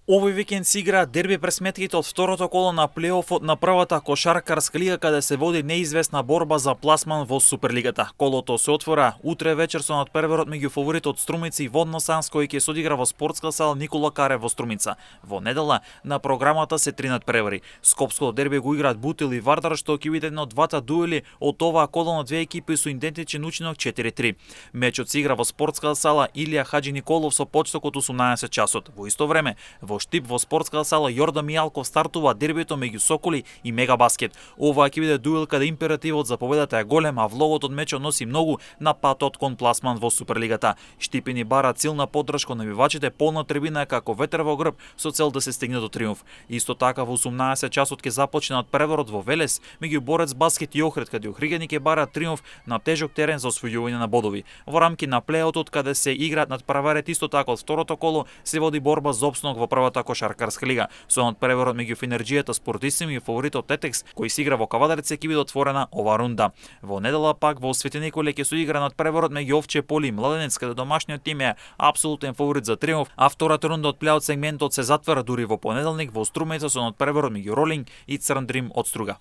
Овој викенд се игра дерби пресметките од второто коло на плейофот на првата кошаркарска лига, каде се води неизвестна борба за пласман во Суперлигата. Колото се отвора утре вечер со надпреварот меѓу фаворит од Струмица и Водно-Санс, кој ќе се одигра во спортска сала Никола Карев во Струмица. Во недела на програмата се три надпревари. Скопското дерби го играат Бутил и Вардар, што ќе биде едно од двата дуели од оваа коло на две екипи со идентичен учинок 4-3. Мечот се игра во спортска сала Илија Хаџи Николов со почеток од 18 часот. Во исто време, во Штип во спортска сала Јордан Мијалков стартува дербито меѓу Соколи и Мегабаскет. Ова ќе биде дуел каде императивот за победата е голем, а влогот од мечот носи многу на патот кон пласман во Суперлигата. Штипини бараат силна поддршка од навивачите, полна трибина е како ветер во грб со цел да се стигне до триумф. Исто така во 18 часот ќе започне надпреварот во Велес меѓу Борец Баскет и Охрид, каде Охриѓани ќе бараат триумф на тежок терен за освојување на бодови. Во рамки на плејаутот, каде се играат надпреварите исто така од второто коло, се води борба за опстанок во првата кошаркарска лига. Со надпреварот меѓу Фенерџијата Спортисим и фаворитот Тетекс, кој се игра во Кавадарица, ќе биде отворена ова рунда. Во недела пак во Свети Николе ќе се игра надпреварот меѓу Овче Поли и Младенец, каде домашниот тим е апсолутен фаворит за триумф, а втората рунда од плејаут сегментот се затвара дури во понеделник во Струмица со надпреварот меѓу Ролинг и Црн Дрим од Струга.